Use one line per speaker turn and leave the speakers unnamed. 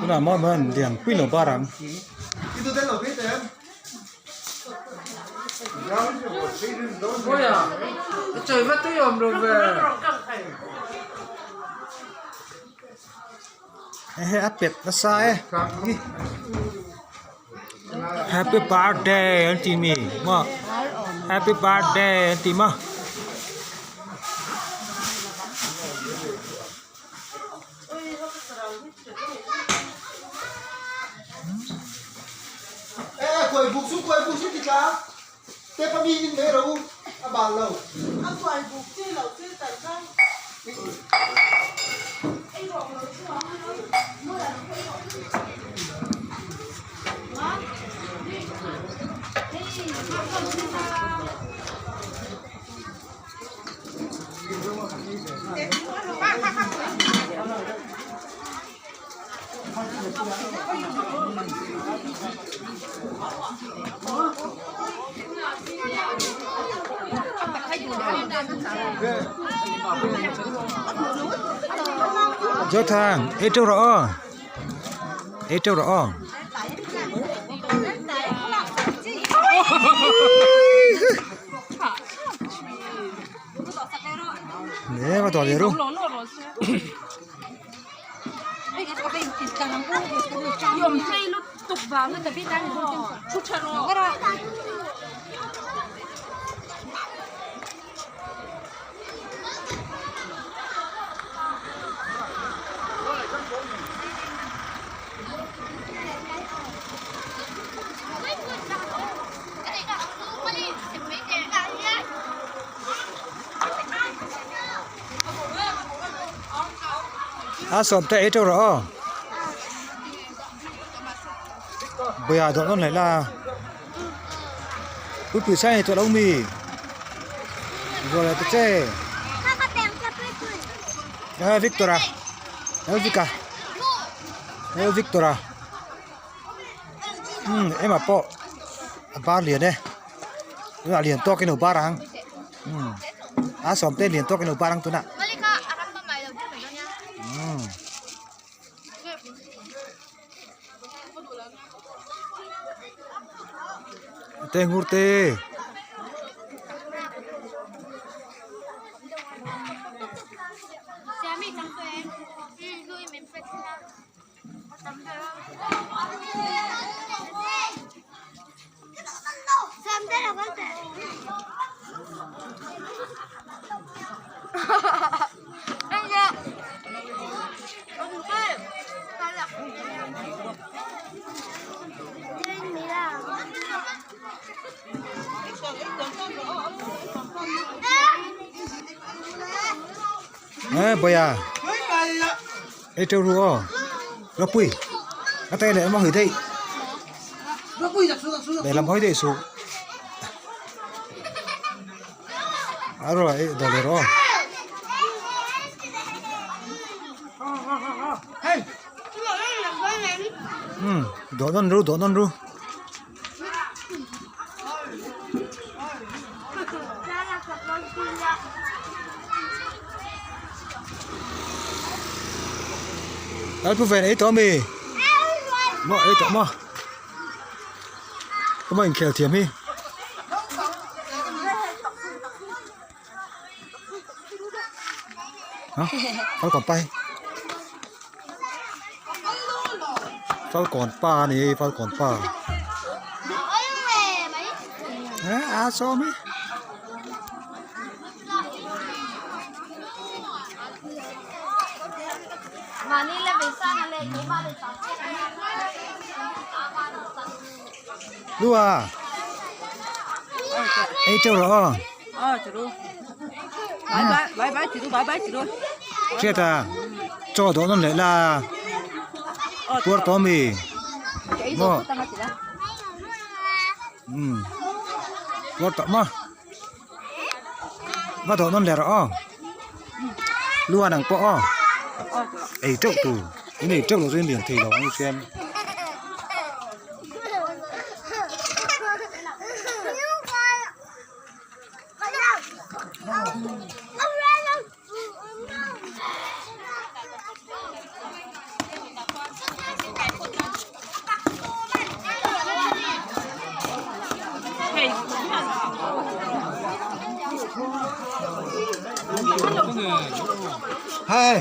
Tunah maw hian lian pui lo bar ang. Hehe a pet nasa e happy birthday an tih mi maw happy birthday an tih maw. Zothang ei teuh rawh aw ei teuh rawh aw. Nè bắt đầu rồi. A sawm te ei teuh rawh aw buia dawh nawn leh la pui sai ni tawh lo mi rual ta che eh Victor a eh Vic a eh Victor a umm ema pawh a bar lian e tunah lian tawk in a bar ang umm a sawm te lian tawk in a bar ang tunah umm. Te ngur te. Ê bồi à Ê trâu ru ô Ropui Cái tay này nó hủy đây Để làm hối đây xuống À rồi, đồ để rồi Ừ, đổ non ru, đổ non ru. Lalpu ven ei tawh ami? Maw ei tawh maw? Emaw inkhel thiam hi. Hả? Falcon pa hi. Falcon pa ni Falcon pa. Hả? À sao mi? Lua ei teuh rawh aw hriat a chaw dawh nawn leh la puar tawh ami maw umm puar tawh maw. Va dawh nawn leh rawh aw luan ang pawh aw ei teuh tur in ei teuh loh chuan in lian thei lo ang chuan. Hey.